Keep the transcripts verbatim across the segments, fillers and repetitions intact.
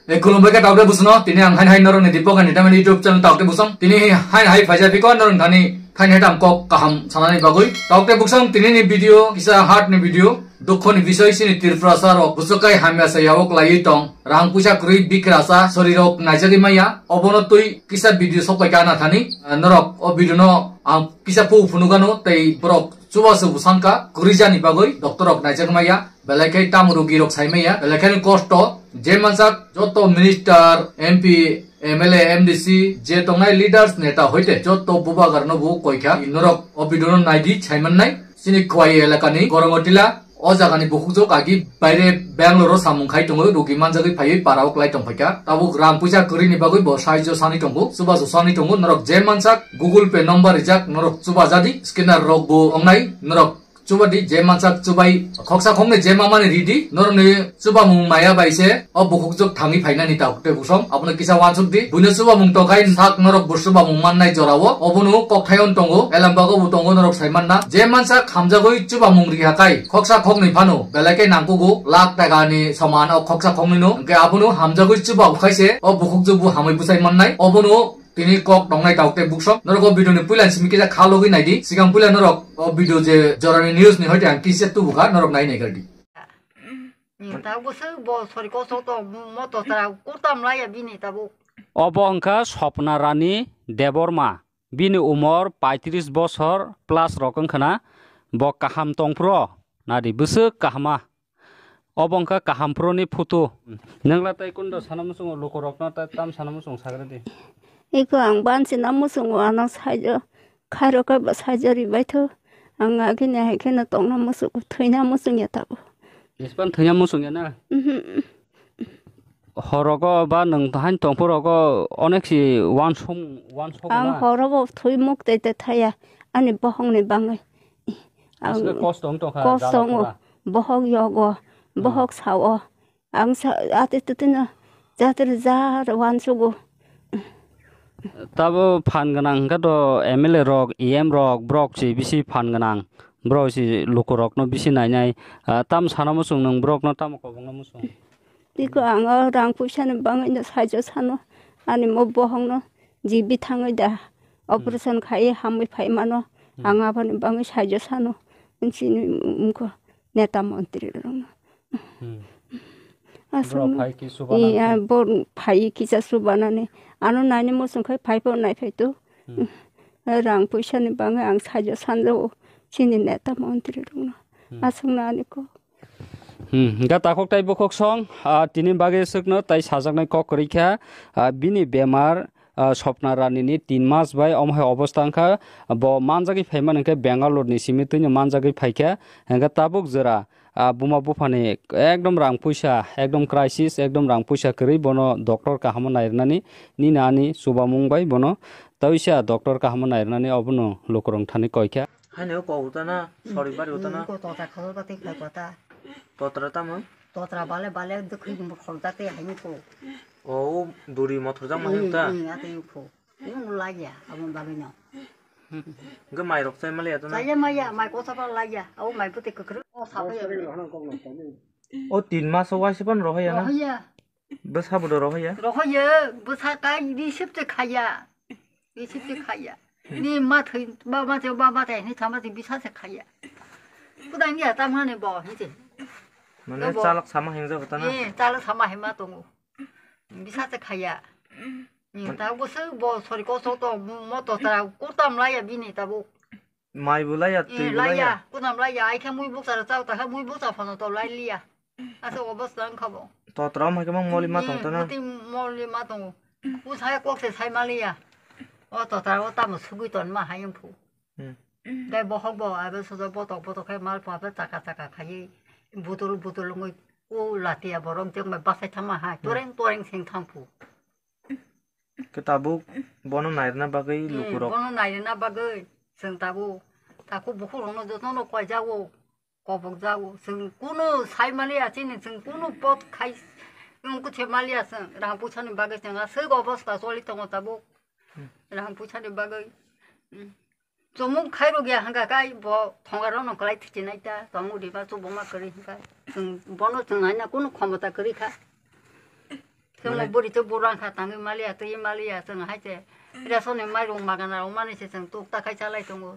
Ei, khulumbai khe taukte busuno, tini ang hain hain norokni Deepak and Entertainment YouTube channel taukte busong. Tini hain hai phaijak phiko norok thani thaini hai tam kok kaham sanani bagwi. Taukte busong, tini ni video kisa heart ni video. Dukho ni bisoi sini Tripura sa rok busukai hamya sa yawok laiwi tong. Rang puisa kwrwi bikrasa sori rok naijagwi maya. Obono twi kisa video sokpai ka na thani. Norok o video no ang kisa pu phunukano tei borok chubachu bwsangkha kwrwi jani bagwi doctor rok naijagwi maya. Belai khe tamo rogi rok sai maya, belai kheno kosto. Je mansak joto minister, M P, M L A, M D C, je tongnai leaders, neta hoite joto bubagarno bo koikha. Norok o video no naidi, sai mannai. Chini Khowai elakani Gorongotila, o jagani bukhukjwk agi baire Bangalore o samung khai tongo, rogi manjagwi phaiwi para o klai tongphaikha. Tabuk rang puisa kwrwini bagwi bo saijo sani tongo, chubachu sani tongo. Norok je mansak Google Pay number rijak, norok chubajadi, scanner rok bo wngnai, norok chubadi, je mansak chubai, khoksa khoknwi je mamani ridi, norokni chubamung maya bai se o bukhukjwk thangwi phainani taukte busong, abono kisa wansuk di. Buino chubamung tongkhai sak norok bo chubamung mannai jorao, obono kokthai on tongo, elambago bo tongo, norok sai manna. Je mansak hamjagwi chubamung riha khai khoksa khoknwi phano belai khe nangkugo lakh taka ni soman o khoksa khoknwi no, hwnkhe abono hamjagwi chuba khai se o bukhukjwk bo hamwi bwsai mannai, obono tini kok tongnai taukte busong. Norok o video ni puila simi kisa kha logwi naidi. Sigang puila norok o video je jorani news ni hoite ang kisa tubukha, norok nai nai gardi. Ni ta bo se bo sori koso to mo to tra kurtam laya bini tabuk. Obo wngkha Swapna Rani Debbarma. Bini umor paitris bosor plus rok wngkha na. Bo kaham tongphuru nadi bwswk kahama. Obo wngkha kaham phuruni photo. Nwngla tei kunda sana muchungo lukurokno tei tam sana muchung sagra di. Iko ang bansi na muchungo ano saijo khairo khe bo saijo ribaitho. Ang agini hai kheno tongna muchungo thwina muchungya tabuk. Ispan thwina muchungya na? Mhm. Horogo ba nwng hain tongphorogo onek si wansong wansong. Ang na? Horogo thwi muk tei tei thaya ani bohongni bangwi. Ang asle kosto wng tongkha, kosto jala wngo, pura. Bohok yogo, hmm, bohok sao. Ang sa ate tutino jatir jar wansugo. Tabo phan gwnang hwnkhe to M L A rok, E M rok, borok si bisi phan gwnang. Borok si lukurokno bisi nainai. Ah, tam sana muchung nwng borokno tamo kobongno muchung? Tiko ang o rang puisa ni bangwi no saijo sano. Ani mo bohong no jibi thangwi da. Hmm. Operation khai hamwi phai mano. Hmm. Ang aboni bangwi saijo sano. Chini mkho neta montri rok no. Hmm. Aswk. Borok no phai ki subanani. Iya, bor phai kisa subanani. Ano naini muchung khai phai po nai phai to. Hmm. Rang puisa ni bangwi ang saijo sanjao chini neta montri rok no. Hmm. Aswk no ani kok. Hmm, hingkha takhuk tei bukhuk song, ah, tini bagwi swkno tei sajaknai kok kwrwi kha, ah, bini bemar, ah, Swapna Rani ni tin mas bai omo hai obostha wngkha, bo manjagwi phaimani hwnkhe Bangalore ni simi twino manjagwi phaikha, hingkhe tabuk jora, ah, buma buphani ekdom rang puisa, ekdom crisis, ekdom rang puisa kwrwi bono doctor kahamo nairwnani, nini ani chubamung bai bono twisa doctor kahamo nairwnani obono lukurok thani koikha. Haino kok utana, sori bari utana. Hmm, ko tota kholo ta te khai kota. Totra tamo? Totra bale bale dukhi khol ta te haino ko. O, duri mothor jang ma ta? Hmm, hmm, ate ko. Yung laya, amo bale no. Ga mai rok chai male atana? Chai maya, mai ko sapa laya. Au mai pute kukru. O sapa ya. O tin mas o waise pan rohaya na? Rohaya. Bwsa bo do rohaya? Rohaya, bwsa kai di sip te khaya. Di sip te khaya. Ni ma thwi, ba ma thwi, ba ma thwi, ni thama thwi bisa se khaya. Kudang ya tam hane bo, ni te. Mane chalak sama hingja kota na? Eh, chalak sama hema tongo. Bisa se khaya. Ni ta bo se bo sori ko so to mo to tra kurtam laya bini ta bo. Mai bo laya, twi bo laya. Kunam laya, ai khe mui bukcha rok chao ta khe mui bukcha phano to lai liya. Aswk obostha wngkha bo. Totra wng khe mang moli ma tong tana. Moti moli ma tongo. Usaya kok se sai ma liya. O totra o tamo sugui ton ma hai wngphu. Hmm. Tei bohok bo abo sojo botok botok khe mal pha chaka chaka khaiwi butul butul wngwi u latiya borok jeng bai basai thangma hai. Hmm. Toreng toreng seng thangphu. Khe tabuk bono nairwna bagwi lukurok. Bono nairwna bagwi chwng tabuk takhuk bukhuk rokno jotono koijago, kobokjago. Chwng kunu sai maliya chini, chwng kunu pot khai wng kuthe maliya chwng. Rang puisani bagwi chwng aswk obostha choli tongo tabuk. Hmm. Rang puisani bagwi. Hmm. Chumuk khairok ya hwnkha khe bo thongarokno kwlai thichinai ta, tongmung rima chubuma kwrwi hwnkha. Chwng bono chwng haino kunu khomota kwrwi kha. Chwng buri to burang kha tangwi maliya, twi maliya, chwng hai se. Ira soni mai rung magana rung mani se chwng tuk ta khai chalai tongo.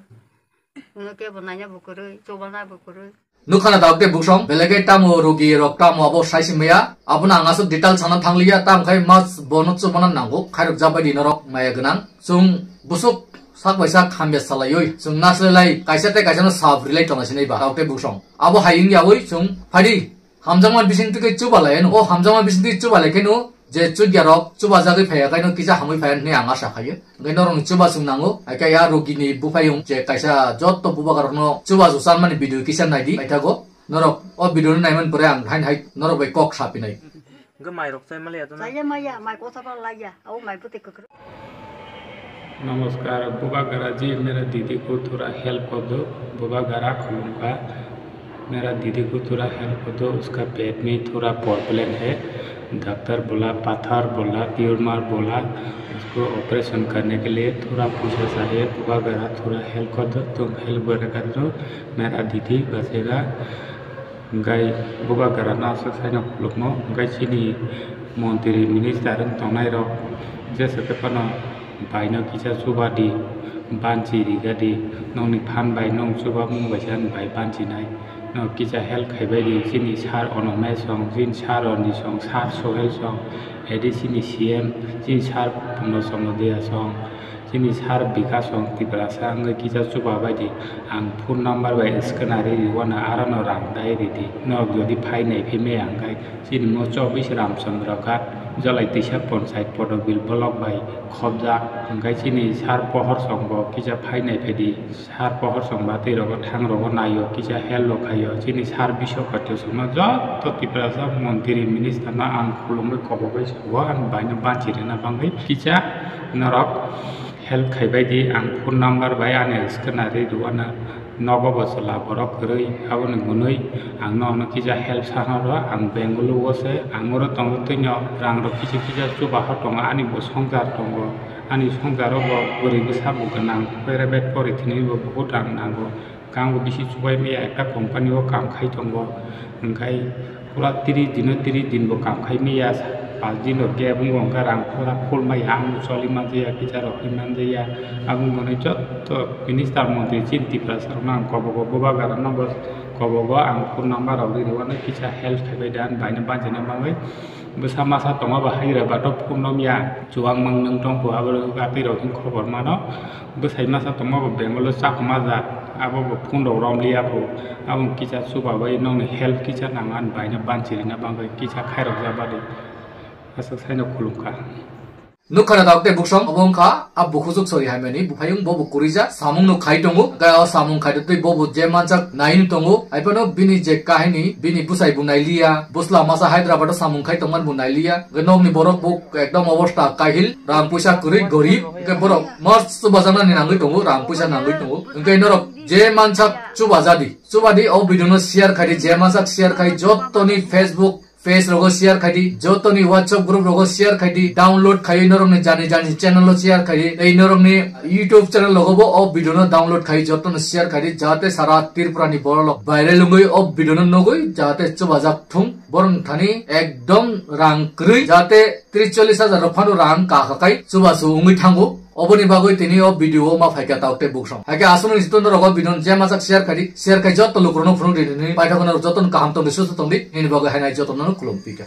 Uno kebo nanya bo kwrwi, chobana bo kwrwi. Nukha na dawk tei buksong, belai khe tamo rogi rok tamo abo sai si maya. Abono ang aswk detail sana thangliya, tam khai mas bono chubana nango, khairok jabai di norok maya gwnang. Chwng busuk sak bai sak hamya salaiwi, chwng naslai lai, kaisa tei kaisa no sab rilai tongna sinai ba, dawk tei buksong. Abo hai wngya wi chwng phaidi. Hamjakma bising twi khe chuba lai, o hamjakma bising twi chuba lai khe no je chukya rok chuba jagwi phaiya khe no kisa hamwi phaiya hwnwi ang asa khaio. Hwnkhe norokni chubachu nango, hai khe ya rogini buphayung je kaisa jotto bubagrokno chubachu chanmani video kisa naidi, paithago. Norok o video no naimani pore ang hain hai norok bai kok sapinai. Hwnkhe mai rok chai maliya to na? Chaya maya, mai kosa pha laiya, abo mai puti kwkrwi. नमस्कार, बुबागरा जी, मेरा दीदी को थोड़ा हेल्प कर दो। बुबागरा खुलूंगा, मेरा दीदी को थोड़ा हेल्प कर दो, उसका पेट में थोड़ा प्रॉब्लम है। डॉक्टर बोला, पत्थर बोला, ट्यूमर बोला, उसको ऑपरेशन करने के लिए थोड़ा पैसा चाहिए। बुबागरा थोड़ा हेल्प कर दो, तुम हेल्प वगैरह कर दो, मेरा दीदी बचेगा। Hwnkhe bubagrano aswk saino khulukno, hwnkhe chini montri minister wng tongnai rok jesa tei phano baino kisa chuba di, banchi riga di, nokni phan bai nwng chubamung bai sa bai banchinai. No kisa help khaibai di, chini sir Onomai song, chini sir Roni song, sir Sohel song, edi chini C M, chini sir Purno Chondro Dea song. Chini sir Bikash song Tiprasa wngwi kisa chuba bai di. Ang phone number bai scanner ri rwna aro no rang dai ridi. Norok jodi phai nai phai maya hwnkhe chini mo chobbish Ramchandra Ghat, Jolai Tisa Panchayat Podobil block bai khobjak. Hwnkhe chini sir Pohor song bo kisa phai nai phai di. Sir Pohor song ba tei rogo thang rogo naio kisa help rok khaio. Chini sir Biswakatio song no jotto Tiprasa montri minister no ang khulumwi kobogwi sugo, ang baino banchi rwna bangwi kisa norok help khaibai di, ang phone number bai ani scanner ri rwna nogo bo chwla borok kwrwi, aboni hwnwi ang nono kisa help sana rw, ang Bengaluru o se, ang oro tongo twino rang rok kisa kisa chubaha tongo, ani bo swngchar tongo, ani swngchar o bo bwrwi bwsa bo gwnang, private pori thwinwi bo buhut rang nango. Kang bo bisi chubai maya, ekta company o kam khai tongo, hwnkhe pura tris dino tris din bo kam khai maya, pas din rok gap wngkha, hwnkhe rang pura full maya, ang choli manjaya, kisa rok hinwi manjaya, aboni hwnwi jotto minister montri chini Tiprasa rokno ang kobogo bubagra no bo kobogo ang phone number rok ri rwna kisa help khaibai da, ang baino banchina bagwi. Bwsa masa tongma bo hai rwbato phone nom ya, chuwang mang nung tong kho, abo gatwi rok hwn khobor mano. Bwsai masa tongma bo Bengaluru chakma jak, abo bo phone rok rom liya kho. Abo kisa chuba bai nokni help kisa nang ani baino banchi rina bangwi kisa khairok ja badi. Aswk saino khulumkha. Nukha na dawk tei buksong obo wngkha a bukhusuk sori hamyani buphayung, bo bo kwrwi jak samung no khai tongo, hwnkhe o samung khai twi bo bo je manjak nai wng tongo, hai phano bini je kahini bini bwsai bo nai liya, bwsla masa Hyderabad o samung khai tongmani bo nai liya, hwnkhe nokni borok bo ekdom obostha kahil, rang puisa kwrwi gorib, hwnkhe borok mas chubajaknani nangwi tongo, rang puisa nangwi tongo, hwnkhe norok je manjak chubajadi, chubadi o video no share khai di, je manjak share khai jottoni Facebook page rogo share khai di, jotoni WhatsApp group rogo share khai di, download khai norokni jani jani channel o share khai di, tei norokni YouTube channel rogo bo o video no download khai jotono share khai di, jate sara Tripura ni borok rok viral wngwi o video no nugwi jate chubajak thung, borok thani ekdom rang kwrwi jate tris chollis hajar rok phano rang kha kha khai chubachu wngwi thango. Oboni bagwi tini o video o ma phaikha tawk tei buksong. Haikhe aswk nung si tongno rogo video no je masa share khai di, share khai jotto lukurokno phunuk di, nini paithakgwi norok jotto no kaham tong di, susto tong di, nini bagwi hainai jotto no khulum pika.